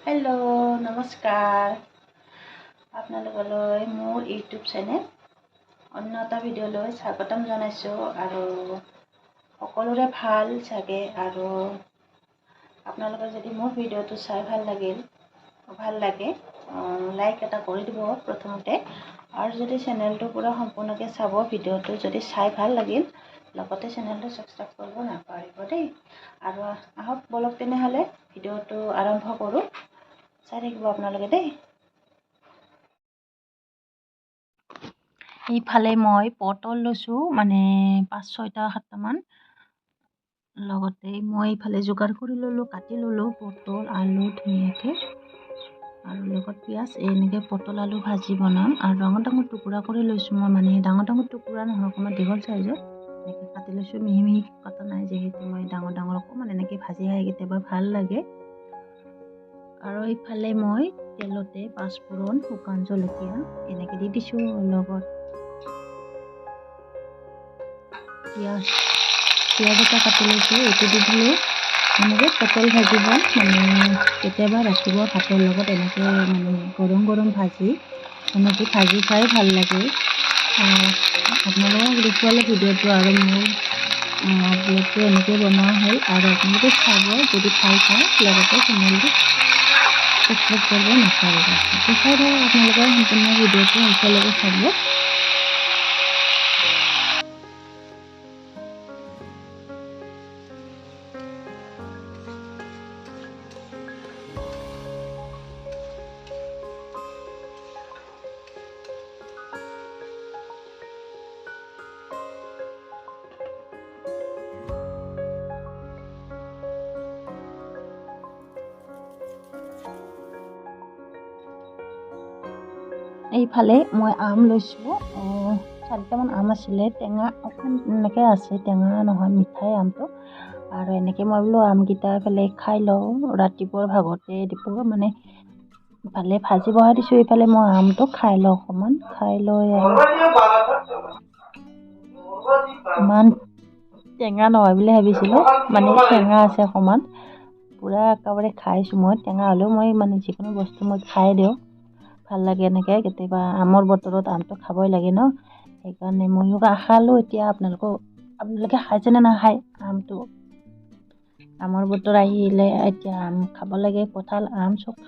Hello' নমস্কাৰ আপোনালোকলৈ মোৰ ইউটিউব চেনেল অন্য এটা ভিডিঅ'লৈ স্বাগতম জনাইছোঁ। আৰু সকলোৰে ভাল চাগে। আৰু আপোনালোকে যদি মোৰ ভিডিঅ'টো চাই ভাল লাগে লাইক এটা কৰি দিব প্ৰথমতে। আৰু যদি চেনেলটো পূৰা সম্পূৰ্ণকৈ চাব, ভিডিঅ'টো যদি চাই ভাল লাগিল লগতে চেনেলটো ছাবস্ক্ৰাইব কৰিব নাপাহৰিব দেই। আৰু আহক বলক তেনেহ'লে ভিডিঅ'টো আৰম্ভ কৰোঁ, চাই থাকিব আপোনালোকে দেই। এইফালে মই পটল লৈছোঁ, মানে 5 6টা 7টামান। লগতে মই এইফালে যোগাৰ কৰি ল'লোঁ, কাটি ল'লোঁ পটল আলু ধুনীয়াকৈ, আৰু লগত পিঁয়াজ। এনেকৈ পটল আলু ভাজি বনাম। আৰু ডাঙৰ ডাঙৰ টুকুৰা কৰি লৈছোঁ মই, মানে ডাঙৰ ডাঙৰ টুকুৰা নহয়, অকণমান দীঘল চাইজৰ এনেকৈ কাটি লৈছোঁ। মিহি মিহি কটা নাই, যিহেতু মই ডাঙৰ ডাঙৰ অকণমান এনেকৈ ভাজি খাই কেতিয়াবা ভাল লাগে। আৰু এইফালে মই তেলতে পাঁচফোৰণ শুকান জলকীয়া এনেকৈ দি দিছোঁ, লগত পিঁয়াজ এটা কাটি লৈছোঁ, এইটো দি দিলোঁ। এনেকৈ পটল ভাজিব, মানে কেতিয়াবা ৰাতিপুৱা ভাতৰ লগত এনেকৈ মানে গৰম গৰম ভাজি এনেকৈ ভাজি খাই ভাল লাগে। আপোনালোকক দেখুৱালে ভিডিঅ'টো আৰু মোৰ ব্লগটো এনেকৈ বনোৱা হ'ল। আৰু আপোনালোকে চাব, যদি ভাল পায় লগতে চেনেলটো ছাবস্ক্ৰাইব কৰিব নাপাহৰিব। চাই থাকক আপোনালোকৰ সম্পূৰ্ণ ভিডিঅ'টো একেলগে চাব। এইফালে মই আম লৈছোঁ, 4টামান আম আছিলে, টেঙা অকণমান এনেকৈ আছে, টেঙা নহয় মিঠাই আমটো। আৰু এনেকৈ মই বোলো আমকেইটা এইফালে খাই লওঁ ৰাতিপুৱাৰ ভাগতে, দুপৰ মানে ইফালে ভাজি বহাই দিছোঁ, এইফালে মই আমটো খাই লওঁ অকণমান। খাই লৈ আৰু ইমান টেঙা নহয় বুলি ভাবিছিলোঁ, মানে টেঙা আছে অকণমান, পূৰা একেবাৰে খাইছোঁ মই। টেঙা হ'লেও মই মানে যিকোনো বস্তু মই খাই দিওঁ, ভাল লাগে এনেকৈ। কেতিয়াবা আমৰ বতৰত আমটো খাবই লাগে ন, সেইকাৰণে ময়ো খালোঁ। এতিয়া আপোনালোকে খাইছেনে নাখায় আমটো? আমৰ বতৰ আহিলে এতিয়া আম খাব লাগে, কঁঠাল আম চব খাব।